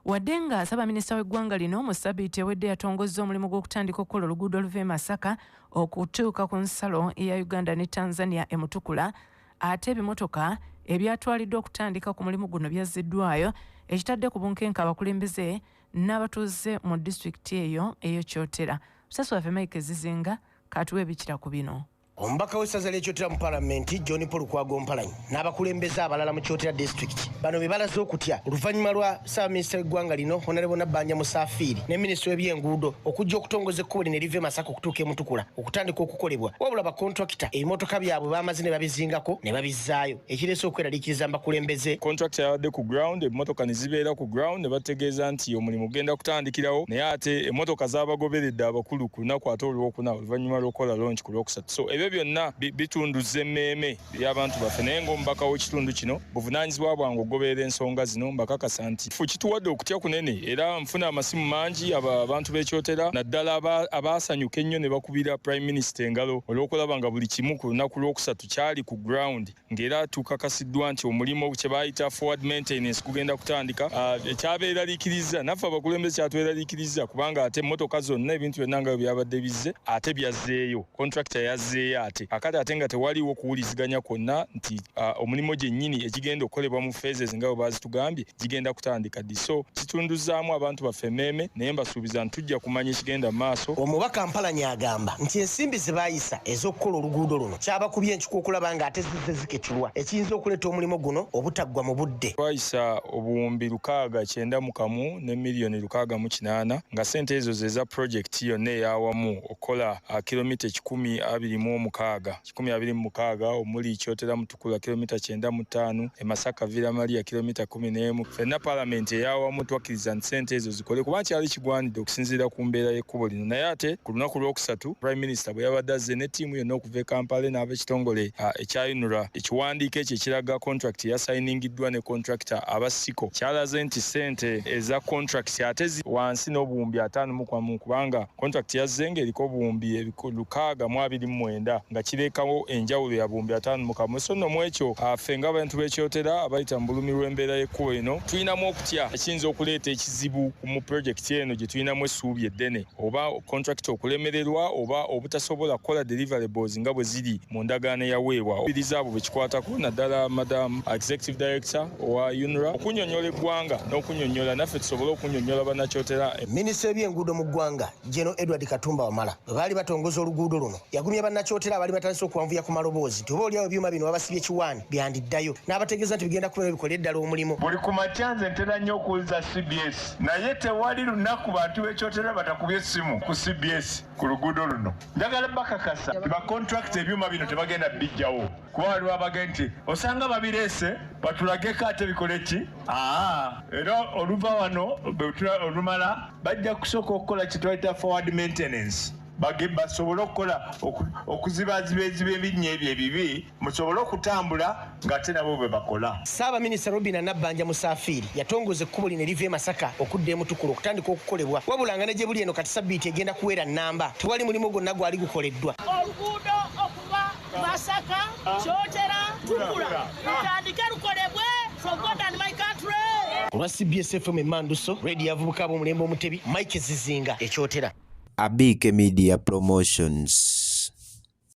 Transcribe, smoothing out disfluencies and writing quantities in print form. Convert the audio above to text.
Wadde nga Ssaabaminisita w'eggwanga lino mu ssabiiti ewedde yatongozza omulimu gw'okutandika okukola oluguudo oluva e Masaka okutuuka ku nsalo ya Uganda ne Tanzania e Mutukula, ate ebimotoka ebyatwaliddwa okutandika ku mulimu guno byazziddwayo ekitadde ku bunkenke abakulembeze n'abatuuze mu disitulikiti eyo ey'e Kyotera. Musasi waffe Mike Zizinga katuwa ebikira ku bino. Omubaka w'essaza ly'e Kyotera mu Palamenti, John Paul Lukwago Mpalanyi n'abakulembeze abalala mu Kyotera disitulikiti bano be balaze okutya oluvannyuma lwa Ssaabaminisita w'eggwanga lino Honalebo Nabbanja Musaafiiri ne minisita w'ebyenguudo okujja okutongoza ekkubo lino eriva e Masaka okutuuka e Mutukula okutandika okukolebwa wabula bakontrakita ebimotoka byabwe baamaze ne babizingako ne babizzaayo ekireese okweraliikiriza mu bakulembeze. Kontrakita yabadde ku ground, emmotoka ne zibeera ku ground ne bategeeza nti omulimu gugenda kutandikirawo naye ate emmotoka zaabagoberedde abakulu ku lunaku ate olwokuna oluvannyuma lw'okukola launch ku Lwokusatu. So ebyo byonna bitunduza emmeeme y'abantu baffe naye ng'omubaka w'ekitundu kino buvunaanyizibwa bwange okugoberera ensonga zino. Mbakakasa nti fu kituwadde okutya kunene era nfuna amasimu mangi abantu b'e Kyotera naddala abaasanyuka ennyo ne bakubira Prime Minister engalo olw'okulaba nga buli kimu ku lunaku Lwokusatu kyali ku ground ng'era tukakasiddwa nti omulimu kye bayita forward maintenance gugenda kutandika. Ekyabeeraliikiriza naffe abakulembeze kyatweraliikiriza kubanga ate emmotoka zonna ebintu byonna nga bwe byabadde bizze ate byazzeeyo, contractor yazzeeyo ate akati ate nga tewaliiwo kuwuliziganya kwonna nti omulimu gyennyini egigenda okukolebwa mu phases nga bwe baazitugambye gigenda kutandika ddi. So kitunduzaamu abantu baffe emmeeme naye mbasuubiza nti tujja kumanya ekigenda mu maaso. Omubaka Mpalanyi agamba nti ensimbi ze baayisa ez'okukola oluguudo luno kyabakubye encuku okulaba ng'ate zizze ziketulwa ekiyinza okuleeta omulimu guno obutaggwa mu budde. Twayisa obuwumbi lukaaga kyenda mu kamu ne miliyoni 608 nga ssente ezo ze za pulojekiti yonna ey'awamu okukola kilomita 126. 126 omuli Kyotera Mutukula kilomita 95, e Masaka Villa Maria kilomita 11. Ffenna Palamenti ey'awamu twakkiriza nti ssente ezo zikole kuba kyali kigwanidde okusinziira ku mbeera y'ekkubo lino naye ate ku lunaku Lwokusatu Prime Minister bwe yabadde azze ne ttiimu yonna okuva e Kampala n'ab'ekitongole ekya UNRA ekiwandiiko ekyo ekiraga contract eyasayiningiddwa ne contractor aba Siko kyalaze nti ssente eza contract ate ziri wansi n'obuwumbi 51 kubanga Kontrakiti yazze ng'eriko obuwumbi 629 nga kirekawo enjawulo ya buwumbi 51. So nno mw'ekyo ffe ng'abantu b'e Kyotera abayita mu bulumi lw'embeera y'ekkubo lino tulinamu okutya ekiyinza okuleeta ekizibu mu pulojekiti eno gye tulinamu essuubi eddene oba kontrakita okulemererwa oba obutasobola kukola deliverables nga bwe ziri mu ndagaano eyaweebwa. Okubiriza abo be kikwatako naddala Madam Executive Director owa UNRA okunyonyola eggwanga n'okunyonyola naffe tusobole okunyonyola Bannakyotera. Minisita w'ebyenguudo mu ggwanga General Edward Katumba Wamala bwe baali batongoza oluguudo luno yagumya Bannakyotera abaali batandise okuwanvuya ku maloboozi nti oba olyawo ebyuma bino babasibye kiwaani byandiddayo n'abategeeza nti bigenda kubeerawo bikole ddala omulimu. Buli ku makya nze ntera nnyo okuwuliza cbs naye tewali lunaku bantu b'e Kyotera batakubye ssimu ku cbs ku luguudo luno. Njagala bakakasa nti bakontrakita ebyuma bino tebagenda bijjawo kuba waliwo abage nti osanga babireese batulageko ate bikole ki? Aa, era oluva wano olumala bajja kusooka okukola kye twayita forward maintenance basobole okukola okuzibaziba eziba ebinnya ebyo ebibi musobole okutambula ng'ate nabo bwe bakola. Ssaabaminisita Robinah Nabbanja Musaafiiri yatongoza ekkubo lino eriva e Masaka okudda e Mutukula okutandika okukolebwa wabula nga ne gye buli eno kati sabbiiti egenda kuwera nnamba tewali mulimu gwonna gwali gukoleddwa. Oluguudo okuva Masaka, Kyotera, Tukula lutandike lukolebwe for God and my country. Olwa cbs FM e Manduso, Radio y'abavubuka ab'omulembe Omutebi, Mike Zizinga e Kyotera. Abiike Media Promotions.